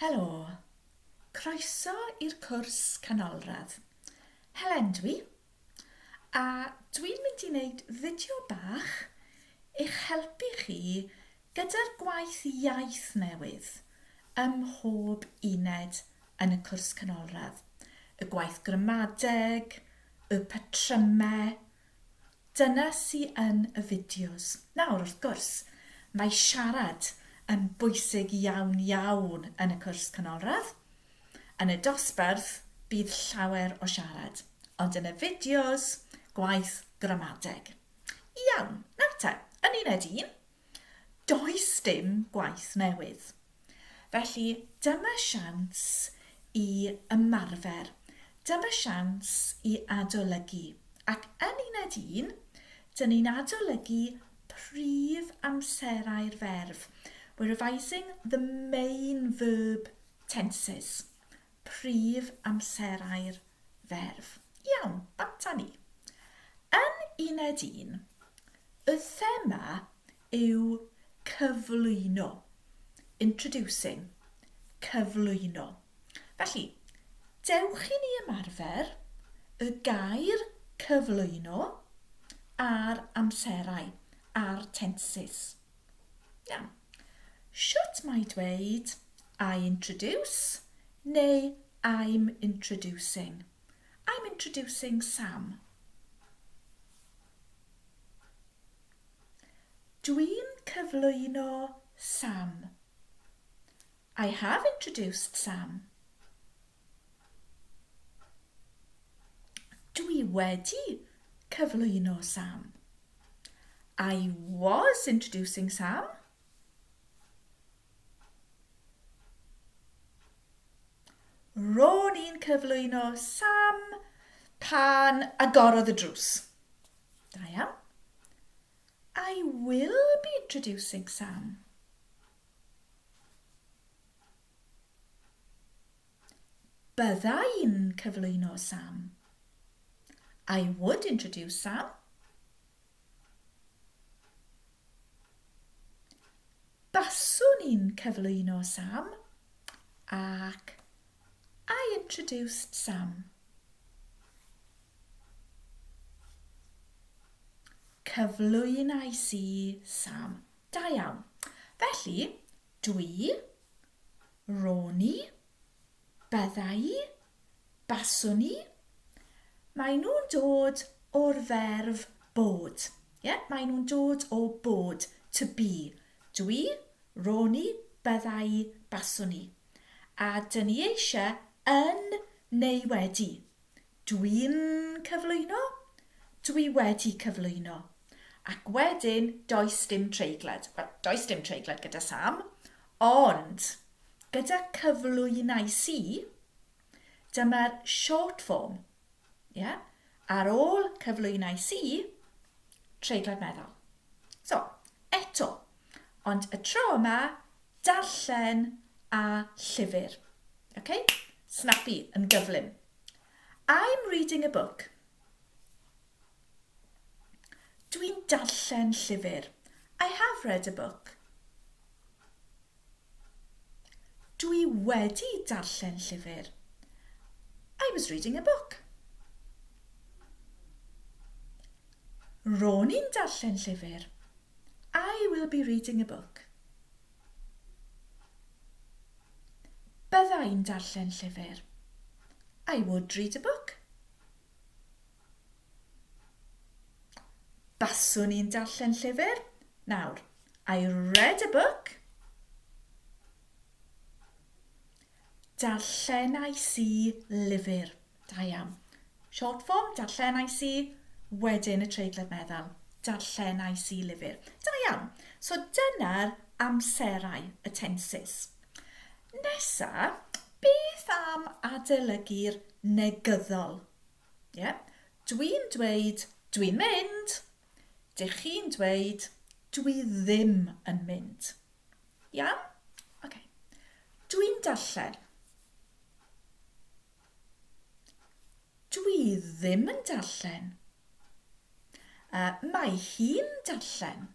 Helo! Croeso i'r cwrs canolradd. Helen dwi, a dwi'n mynd i wneud fideo bach i'ch helpu chi gyda'r gwaith iaith newydd ym mhob uned yn y cwrs canolradd. Y gwaith gramadeg, y patrymau, Dyna sy yn y fideos. Nawr, wrth gwrs, mae siarad yn bwysig iawn iawn yn y cwrs canolradd. Yn y dosbarth, bydd llawer o siarad, ond yn y fideos, gwaith gramadeg. Iawn, nawr te, yn uned un, does dim gwaith newydd. Felly, dyma siawns i ymarfer, dyma siawns i adolygu. Ac yn uned un, dyn ni'n adolygu prif amserau'r ferf. We're revising the main verb tenses. Prif amserau'r ferf. Iawn, bant â ni. Yn uned un, y thema yw cyflwyno. Introducing. Cyflwyno. Felly, dewch i ni ymarfer y gair cyflwyno a'r amserau, a'r tenses. Iawn. Shwt mae dweud I introduce neu I'm introducing? I'm introducing Sam. Dwi'n cyflwyno Sam. I have introduced Sam. Dwi wedi cyflwyno Sam. I was introducing Sam. Ro'n i'n cyflwyno Sam pan agorodd y drws. Da iawn. I will be introducing Sam. Bydda i'n cyflwyno Sam. I would introduce Sam. Baswn i'n cyflwyno Sam ac I introduced Sam. Cyflwynais i Sam. Da iawn. Felly, dwi, ro'n i, bydda i, Baswn i. Maen nhw'n dod o'r ferf bod. Ie, maen nhw'n dod o bod, to be. Dwi, ro'n i, bydda i, baswn i. A dyn ni eisiau yn neu wedi. Dwi'n cyflwyno, dwi wedi cyflwyno. Ac wedyn, does dim treiglad. Wel, does dim treiglad gyda Sam, ond gyda cyflwynais i, Dyma'r short form. Yeah? Ar ôl cyflwynais i, treiglad meddal. So, eto, ond y tro yma, darllen a llyfr. Okay? Snappy, yn gyflym. I'm reading a book. Dwi'n darllen llyfr. I have read a book. Dwi wedi darllen llyfr. I was reading a book. Ro'n i'n darllen llyfr. I will be reading a book. Bydda i'n darllen llyfr. I would read a book. Baswn i'n darllen llyfr. Nawr, I read a book. Darllenais i lyfr. Da iawn. Short form, darllenais i, wedyn y treiglad meddal. Darllenais i lyfr. Da iawn. So dyna'r amserau, y tenses. Nesa, beth am adolygu'r negyddol? Ie. Dwi'n dweud dwi'n mynd. Dych chi'n dweud dwi ddim yn mynd. Iawn? Oce. Dwi'n darllen. Dwi ddim yn darllen. Uh, mae hi'n darllen.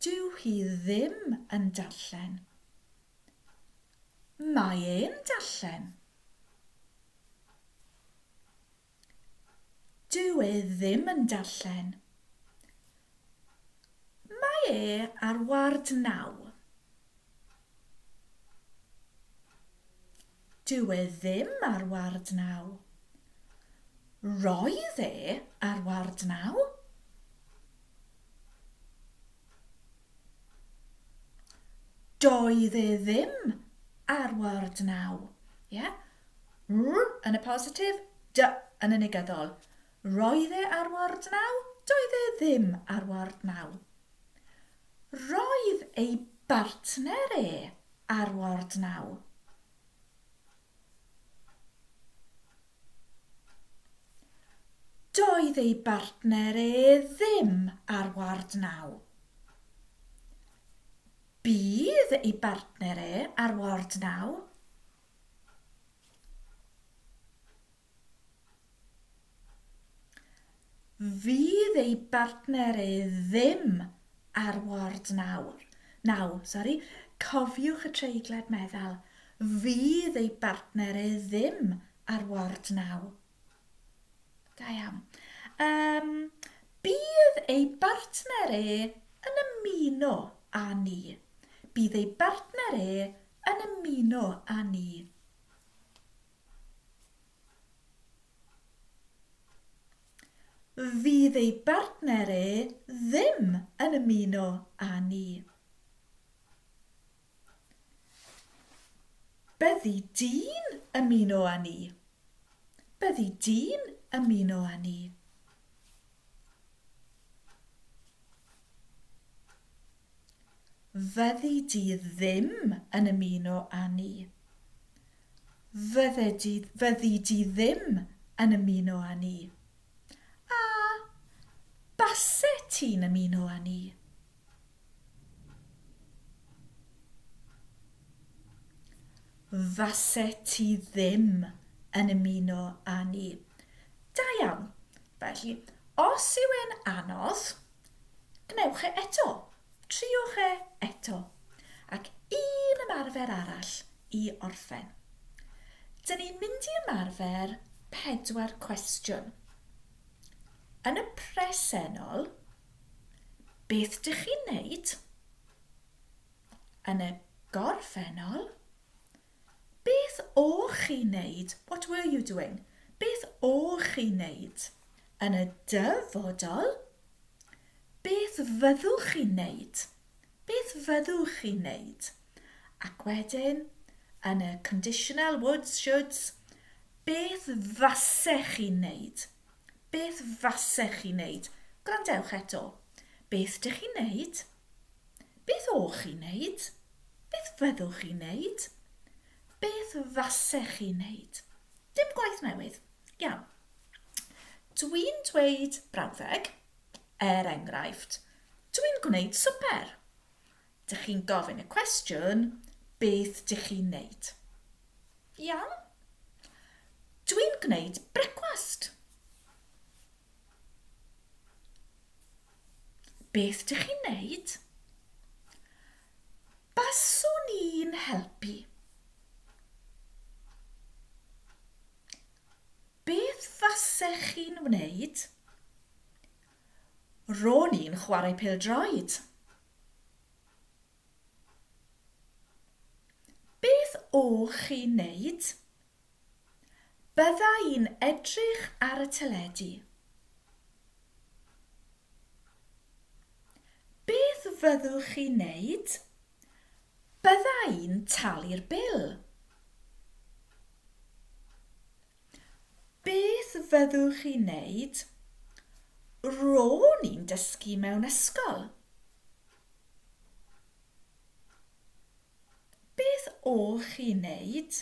Dyw hi ddim yn darllen. Mae e'n darllen. Dyw e ddim yn darllen. Mae e ar ward naw. Dyw e ddim ar ward naw. Roedd e ar ward naw. Doedd e ddim ar ward naw. Yeah? R yn y positif, D yn y negyddol. Roedd e ar ward naw, doedd e ddim ar ward naw. Roedd ei bartner e ar ward naw. Doedd ei bartner e ddim ar ward naw. Bydd ei bartner e ar ward naw. Fydd ei bartner e ddim ar ward nawr. Naw, sori. Cofiwch y treiglad meddal. Fydd ei bartner e ddim ar ward naw. Da iawn. Um, bydd ei bartner e yn ymuno â ni. Bydd ei bartner e yn ymuno â ni. Fydd ei bartner e ddim yn ymuno â ni. Byddi di'n ymuno â ni. Byddi di'n ymuno â ni. Fyddi di ddim yn ymuno â ni. Fydde di, fyddi di ddim yn ymuno â ni. A base ti'n ymuno â ni? Fase ti ddim yn ymuno â ni. Da iawn. Felly, os yw e'n anodd, Gwnewch e eto. Triwch e eto. Ac un ymarfer arall i orffen. Dyn ni'n mynd i ymarfer pedwar cwestiwn. Yn y presennol, beth dych chi'n neud? Yn y gorffennol, beth o'ch chi'n neud? What were you doing? Beth o'ch chi'n neud? Yn y dyfodol, Beth fyddwch chi'n neud? Beth fyddwch chi'n neud? Ac wedyn, yn y conditional woulds, shoulds, beth fasech chi'n neud? Beth fasech chi'n neud? Gwrandewch eto. Beth dych chi'n neud? Beth o'ch chi'n neud? Beth fyddwch chi'n neud? Beth fasech chi'n neud? Dim gwaith newydd. Iawn. Dwi'n dweud brawddeg, er enghraifft, dwi'n gwneud swper. Dych chi'n gofyn y cwestiwn, beth dych chi'n neud? Iawn? Dwi'n gwneud brecwast. Beth dych chi'n neud? Baswn i'n helpu. Beth fasech chi'n wneud? Ro'n i'n chwarae pêl-droed. Beth o'ch chi'n wneud? Bydda i'n edrych ar y teledu. Beth fyddwch chi'n wneud? Bydda i'n talu'r bil. Beth fyddwch chi'n wneud? Ro'n i'n dysgu mewn ysgol. Beth o'ch chi'n wneud?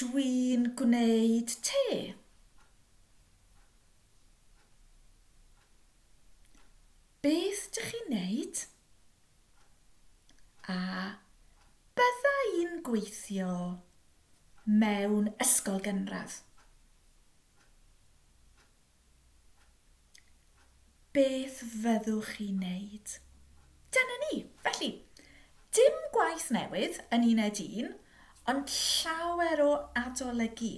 Dwi'n gwneud te. Beth dych chi'n wneud? A bydda i'n gweithio mewn ysgol gynradd. Beth fyddwch chi'n neud? Dyna ni. Felly, dim gwaith newydd yn uned un, ond llawer o adolygu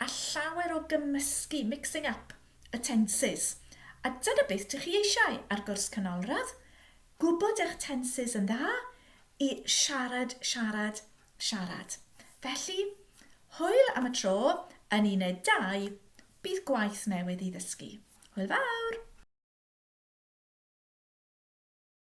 a llawer o gymysgu, mixing up, y tenses. A dyna beth dych chi eisiau ar gwrs canolradd, gwybod eich tenses yn dda i siarad, siarad, siarad. Felly, hwyl am y tro, yn uned 2, bydd gwaith newydd i ddysgu. Hwyl fawr!